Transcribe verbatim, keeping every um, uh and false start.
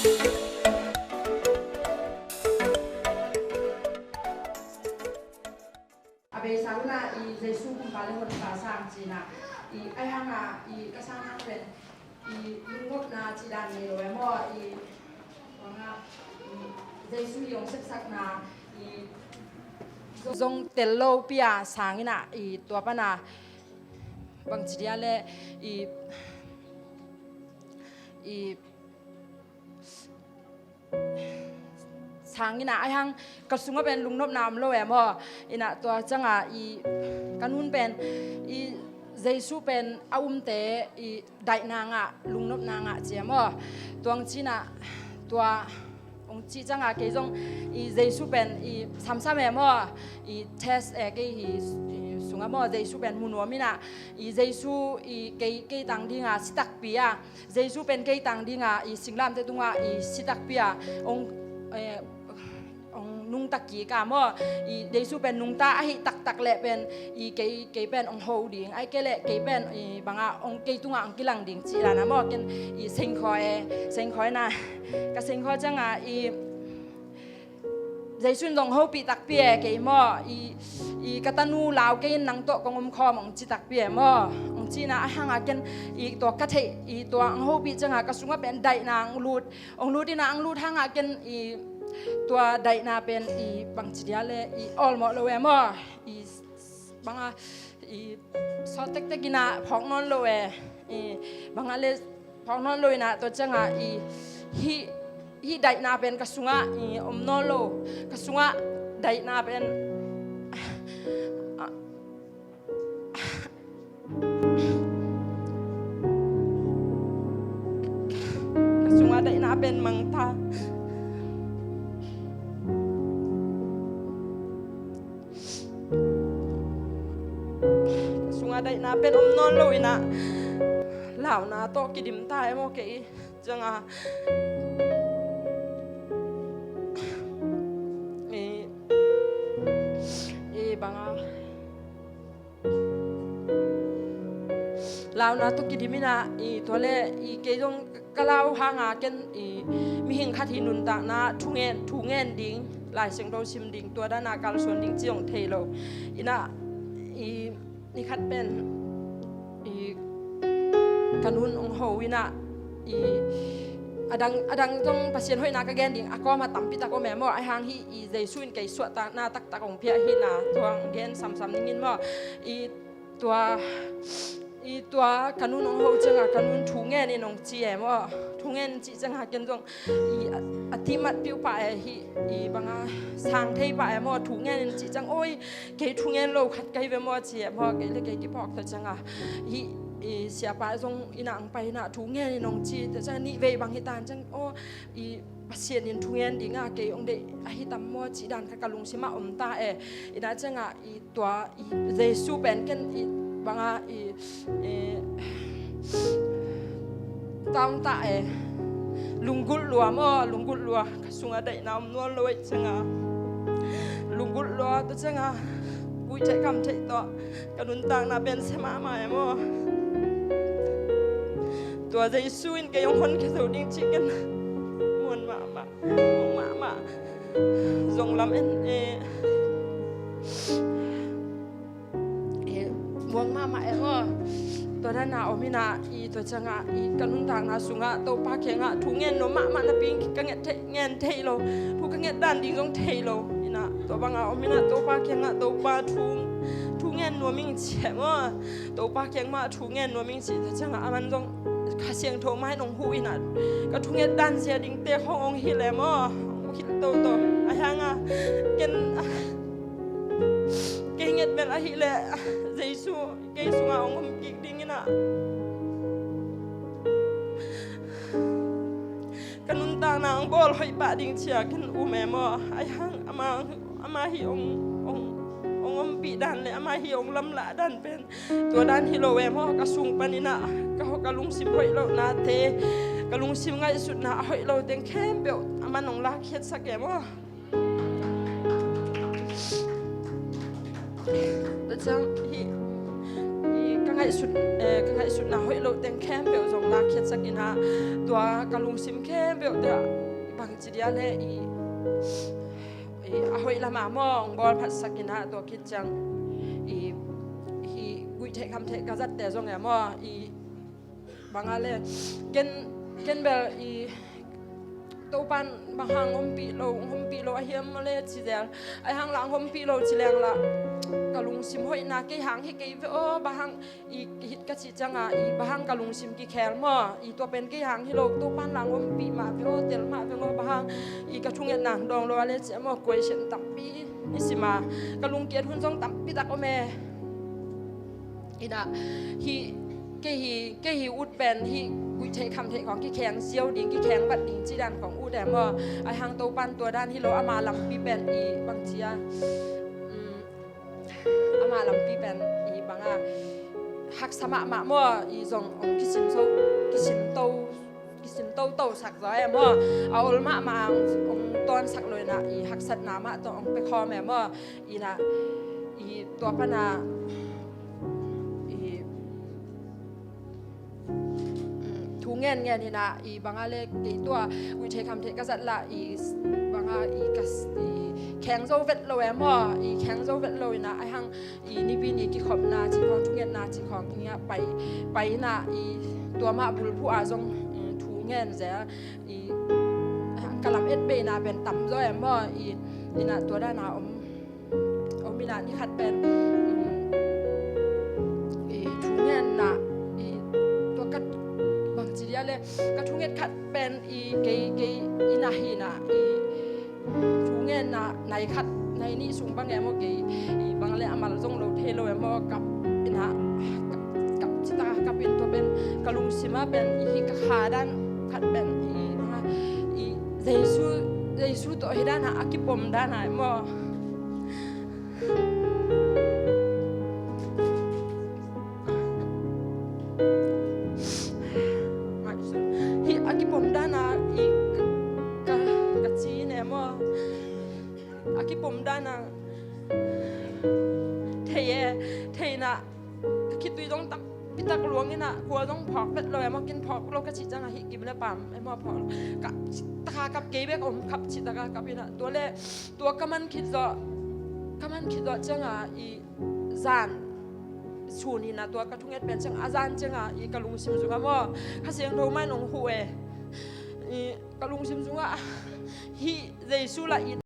A beisa hun ah i Jesu kumpa le honpa sang ci-in ah, i ahi hang ah i ka sang hang pen i lungnopna cih dan nei lo e maw, i bang ah i Jesu i hong sepsakna i zong tel lopi a sang in ah i tua pan a bangci dia le i i sang in ah ahi hang ka sungah pen lungnopna om lo e maw. In ah tua ciang a i ka nu'n pen i Jesu pen a umte i daihna ngah, lungnopna ngah ci e maw. Tua hong ci in ah tua hong cih ciang a kei zong i Jesu pen i samsam e maw. I test e kei hi, i sungah maw, Jesu pen mu nuam in ah i Jesu i kei, kei tang ding a si takpi a, Jesu pen kei tang ding a i singlamteh tungah i si takpi a hong, eh, hong nungta kik a maw. I Jesu pen nungta ahih taktak leh pen i kei, kei pen hong ho ding, ahih kei leh kei pen i bang ah hong, kei tungah hong kilang ding cih dan a maw. Ken i sengkhua e, sengkhua in ah ka sengkhua ciang a i Jesu in zong hopih takpi e kei maw. I, i ka tanu lau kei in, nang tawh kong om khawm, hong ci takpi e maw. Hong ci in ah ahi hang a ken i tua ka theih, i tua hong hopih ciang a ka sungah pen daihna hong lut, hong lut in ah, hong lut hang a ken i tua daihna pen i bangci dia le i awlmawh lo e maw. I bang a i sawt tektek in ah phawk nawn lo e. I bang a le phawk nawn lo in ah tua ciang a i hih, hih daihna pen ka sungah i om nawn lo. Ka sungah daihna pen, ka sungah daihna pen mangta. Ka sungah daihna pen om nawn lo in ah launa tawh kidim ta e maw kei ciang a. I, i bang a launa tawh kidim in ah i tua le i kei zong ka lau hang a ken i mihing khat hi nuntakna thu ngen, thu ngen ding, Lai Siangtho sim ding, tua dan a kalsuan ding ci hong thei lo. In ah i ni khat pen i ka nu'n hong ho in ah i a dang, a dang zong Pasian hoihna ka gen ding a kawm a tampi tak om e maw. Ahi hang hih i Jesu in kei suahtakna taktak hong pia hi in ah tua hong gen samsam ning in maw. I tua, i tua ka nu'n hong ho ciang a ka nu'n thu ngen in hong ci e maw. Thu ngen in cih ciang a ken zong i a, a timmat piu pah e, hih i bang a sang thei pah e maw. Thu ngen in cih ciang, oi, kei thu ngen lo khat ka hi ve maw ci e maw. Kei le kei kiphawk ta ciang a hih i siapa zong in ah hong pai in ah thu ngen in hong ci ta ciang a, nih vei bang hi ta ciang, aw, i Pasian in thu ngen ding a kei hong deih ahi tam maw cih dan khat ka lungsim ah om ta e. In ah ciang a i tua i Jesu pen ken i bang a i, i taung ta e. Lunggulh lua maw, lunggulh lua. Ka sungah daihna om nawn lo ahih ciang a, lunggulh lua. Tua ciang a puih theih kam theih tawh ka nuntakna pen sia mahmah e maw. Tua Jesu in kei hong honkhia zo ding cih ken muan mahmah, muang mahmah. Zong lam en e, e, muang mahmah e maw. Tua dan a om in ah i tua ciang a i ka nuntakna sungah Topa kiangah thu ngen nuam mahmah napi-in ka nget theih, ngen thei lo. Thu ka nget dan ding zong thei lo. In ah tua bang a om in ah Topa kiangah, Topa thu, thu ngen nuam ing ci e maw. Topa kiang mah thu ngen nuam ing ci. Tua ciang a aman zong Kha Siangtho mah in hong huh in ah ka thunget dan zia dingte khawng hong hilh e maw. Hong hilh toto. Ahi hang a ken, kei nget bel ahih leh Jesu kei sungah hong om kik ding in ah ka nuntakna hong bawl hoih pah ding ci-a ken um e maw. Ahi hang ama, ama hih hong, hong, hong ompih dan le ama hih hong lamlah dan pen tua dan hi lo e maw. Ka sung panin ah ka, ka lungsim hoih lohnate, ka lungsim ngaihsutna a hoih lo teng khempeuh aman hong lakkhiatsak e maw. Tua ciang hih, hih ka Sut, eh, ka ngaihsutna hoih loh teng khempeuh zong lakkhiatsak in ah, tua ka lungsim khempeuh te ah bangci dia le i, i a hoih lamah maw hong bawlphatsak in ah, tua khit ciang i, i guihtheih khamtheih ka zatte zong e maw, i bang a le ken, ken bel i Topan bang hang ompih lo, ompih lo a hiam maw le ci zel. Ai hang la ompih lo ci leng la ka lungsim hoihna kei hang hi kei ve aw, bang hang i hit ka cih ciang a i bang hang ka lungsim kikhel maw, i tua pen kei hang hi lo, Topan la ompih mah ve aw, tel mah ve aw, bang hang i ka thungetna dawng lo a le ci a maw, question tampi i sim a, ka lungkiat hun zong tampi tak om e. Ina, hi, kei hi, kei hi ut pen hi, guihtheih khamtheih khawng kikheng ziau ding, kikheng vat ding ci dan khawng ut e maw. Ai hang Topan tua dan hi lo, ama lampi pen i bangci a, um, ama lampi pen i bang a haksa mahmah maw, i zong hong kisim so, kisim to, kisim toto sak zaw e maw. A ol mahmah hong, hong tawnsak lo in ah i haksatna mah tawh hong pia khawm e maw. Ina, i tua pan a i, mm, thu ngen ngen in ah i bang a le kei tua guihtheih khamtheih ka zat la i bang a i ka s-, i kheng zo vet lo e maw, i kheng zo vet lo in ah ai hang i nipi ni kikhopna ci khawng, thungetna ci khawng i ngah pai, pai in ah i tua mah bulphuh a zong, mm, thu ngen zel i ka lam et beina pen tam zaw e maw, i, ina tua dan a om, om ina ni khat pen, um, i thungetna, i tua ka bangci dia le ka thunget khat pen i kei, kei ina hi na i thungetna nai khat nai nih sung bang e maw, kei i bang le a mal zong lo thei lo e maw, kap ina, kap, kap cita kap in tua pen ka lungsim a pen i hi ka kha dan khat pen i, i Jesu, Jesu tawh hi dan a, a kipom dan a e maw. Hi a kipom dan a i ka, ka, ka ci ne maw. A kipom dan a thei e, thei na ka khitui zong tampi tak luang in ah, kua zong phawk vet lo e maw, kin phawk lo ka cih ciang a hi kim le pam e maw phawk lo. Kap cita kap kei bek om, kap cita kap in ah. Tua le tua ka man khit zawh, ka man khit zawh ciang a i zan sun hi na, tua ka thunget pen ciang a zan ciang a i ka lungsim zung a maw, Kha Siangtho mah in hong huh e. I ka lungsim zung a hi Jesu la i